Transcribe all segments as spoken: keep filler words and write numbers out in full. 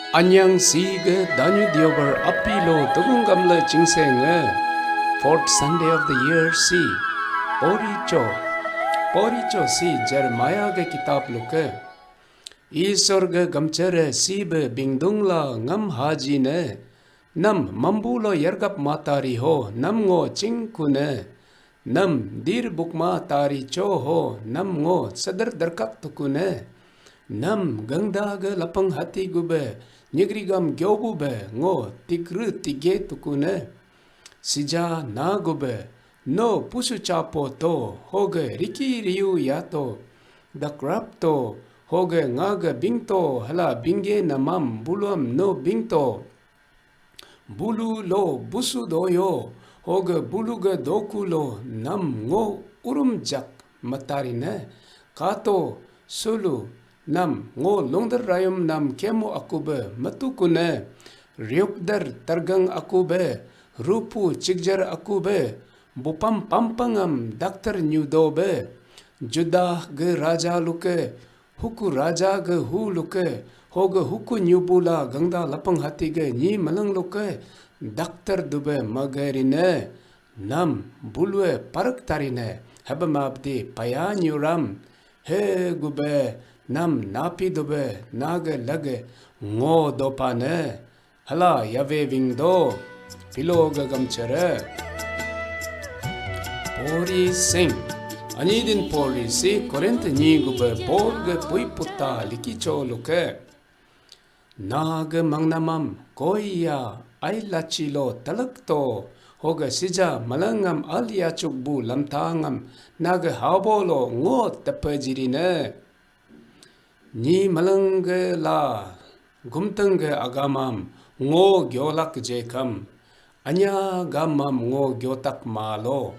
Anyang si ge danyu diobar api lo tugung gamle chingseng nge. Fourth Sunday of the year si. Poricho. Poricho si Jeremiah ge kitab luke. Isor ge gamchere si be bingdung la ngam haji ne. Nam mambu lo yargap matari ho nam ngo chingkune. Nam dir bukma tari cho ho nam ngo sadar darkak tukune. Nam gangda ge lapang hati gube, nyigrigam gyobu be ngo tikru tige tukune. Sija na gube, no pusu chapo to, hoge riki riu yato, dakrap to, hoge ngage bingto, hala bingge namam buluam no bingto. Bulu lo busu doyo, hoge bulu ge doku lo nam ngo urum jak matarine, kato sulu nam ngo lungder rayum nam kemo akube matukune, riukder targang akube, rupu chikjar akube, bupam pampangam daktar nyudobe, Judah ge raja luke, huku raja ge hu luke, hoge huku nyubula gangda lapang hati ge nyi malang luke, daktar dube magerine, nam bulue parak tarine, hebe mabdi paya nyuram, he gube, nam napi dube, nage lage, ngo dopane. Hala Yahweh wingdo, pilo gagam chere. Pori sing. Anidin pori si Korint ni gube Paul ge pui puta liki cho luke. Na ge mangnamam koi ya ai lachi lo talak to, hoga sija malangam al yachuk bu lamtangam na ge habo lo ngo tepe jirine. Nyi malangge la gumtangge agamam ngo gyolak jekam, anya gamam ngo gyotak malo,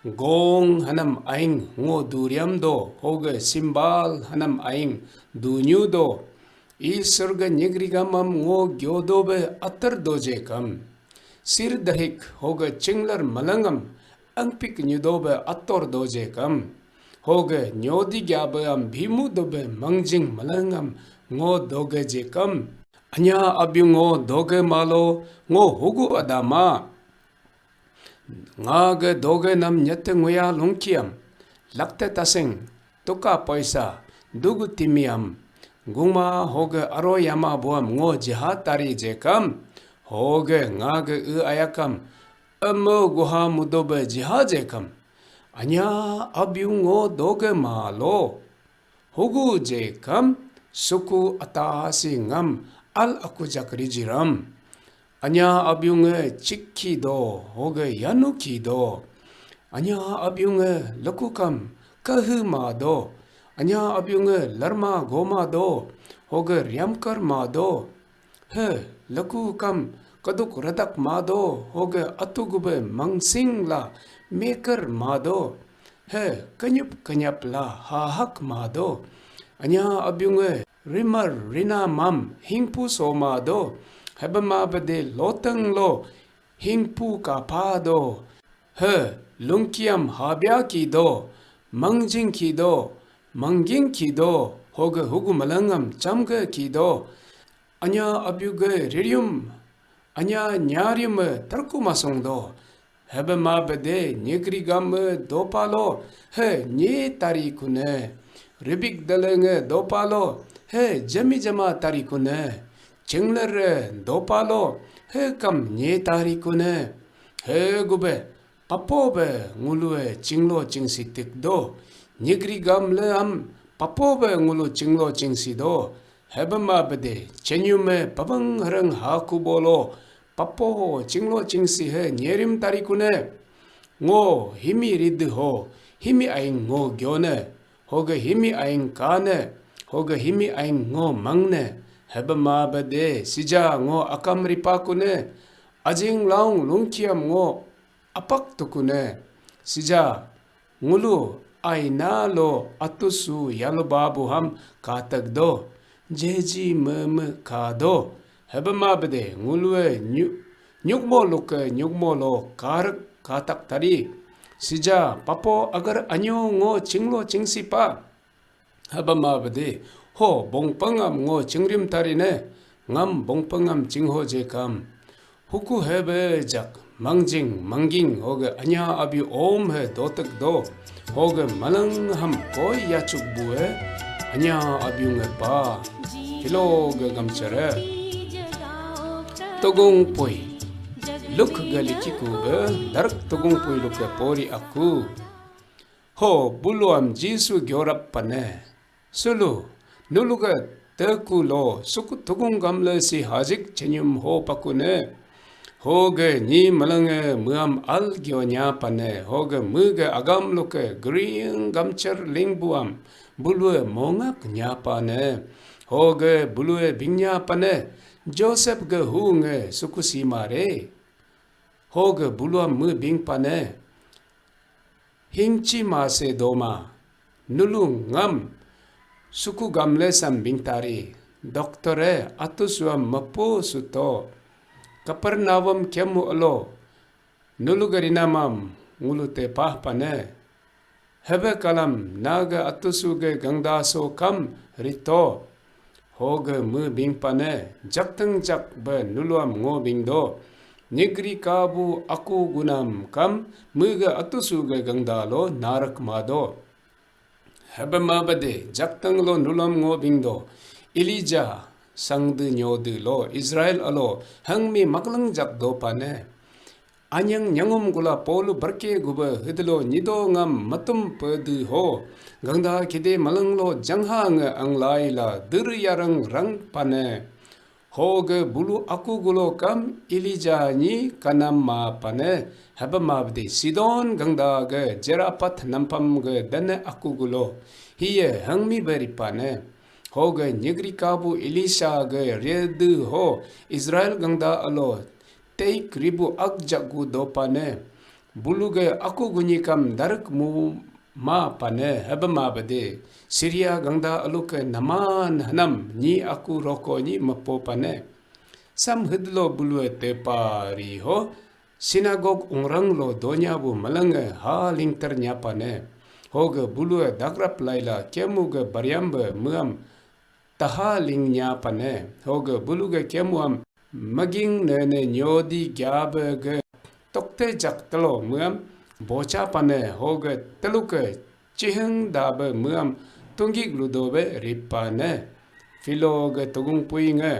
gong hanam aing ngo duriam do, hoge simbal hanam aing dunyu do, Isor ge nyigri gamam ngo gyodobe atar do jekam. Sir dahik hoge chinglar malangam angpik nyudobe ator doje kam. Hoge nyodi gyabe am bimu dobe mangjing malangam ngo doge je kam. Anya abyu ngo doge malo ngo hugu adama. Nga ge doge nam nyete nguya lungkiam. Lakte taseng. Tuka poisa, dugu timiam, gungma hoge aro yama buam ngo jiha tari jekam, hoge nga ge e ayakam, emo guha mudobe jiha jekam, anya abyu ngo doge malo, hugu jekam, suku atasi ngam al aku jakri jiram. Anya abyunge chikki do, hoge yanuki do. Anya abyunge lekukam kahu ma do. Anya abyunge larma goma do, hoge riamkar ma do. He, lekukam kaduk radak ma do, hoge atugube mangsing la mekar ma do. He, kenyup kenyap la hahak ma do. Anya abyunge rimar rina mam hingpu soma do, hebema bede loteng lo hingpu kapa do, he lungkiam habya ki do, mangjing ki do, mangging ki do, hoge hugu malangam chamge ki do, anya abyuge ririum, anya nyarium terku masong do, Hebema bede nyigri gamme dopalo he nye tari kune. Ribik delenge dopalo he jami jama tari kune. Chinglere dopalo he kam nye tari kune. He gube papo be ngulue chinglo chingsi tik do. Nyigri gamle am papo be ngulu chinglo chingsi do. Hebema bede chenyume pabang hereng haku bolo. Papo ho chinglo chingsi he nyerim tari kune. Ngo himi rid ho, himi aing ngo gyone, hoge himi aing kane, hoge himi aing ngo mangne, hebema bede sija ngo akam ripa kune, ajing laung lungkiam ngo apak tukune, sija Ngulu aina lo atusu yalo babu ham katak do, jeji meme ka do, hebema bede ngulue nyu-, nyukmo luke nyukmo lo karak katak tari. Sija papo agar anyo ngo chinglo chingsi pa. Hebema bede, ho bongpangam ngo chingrim tarine, ngam bongpangam chingho jekam. Huku hebe jak mangjing mangging hoge anya abi om he dotek do. Hoge malang ham koi yachuk bue anya abiung he pa. Kilo ge gamchere. Togung pui. Luk ge likiku be darak togung pui luke pori aku. Ho buluam Jisu giorap pane. Sulu, nuluga teku lo suku tugung gamle si hajik chenyum ho pakune. Hoge nyi malange muam al gionya pane, hoge muge agam loke gering gamcher lingbuam bulue mongak nya pane. Hoge bulue bingnya pane, Joseph ge hunge suku simare. Hoge buluam mu bing pane. Hingchi mase doma, nulu ngam suku gamle sam bingtari, doktore atusuam mepu suto, Kapernaum kemu elo, nulu gerinamam ngulu tepah pane. Hebe kalam naga atusu ge gangda so kam rito. Hoge me bing pane, jakteng jak be nuluam ngo bing do. Nigri kabu aku gunam kam mege atusu ge gangda lo narak ma do. Hebe ma bade, jakteng lo nuluam ngo bing do. Elijah sangde nyode lo Israel alo hangmi maklang jak do pane. Anyang nyangum gula polu berke gube hidlo nyido ngam matum pedi ho. Gangda kide malanglo jangha nge anglai la dir yarang rang pane. Hoge bulu aku gulo kam Elijah nyi kanam ma pane. Hebe ma bede Sidon gangda ge Jerapat nampam ge dane aku gulo. Hiye hangmi beri pane. Hoge nyegri kabu Elisha ge rede ho Israel gangda alo teik ribu ak jagu do pane. Bulu ge aku gunyi kam darak mu ma pane, hebe ma bede. Syria gangda alu ke Naman hanam nyi aku roko nyi mepo pane. Sam hidlo bulue tepa ri ho, sinagog ungrang lo donya bu malange ha lingter nya pane. Hoge bulue dagrap laila kemu ge bariam be meam taha ling nya pane. Hoge bulu ge kemuam maging nene nyodi gyabe ge tokte jak telo meam bocha pane. Hoge telu ke chiheng dabe meam tunggik ludobe ripane. Philo ge tugung pui nge.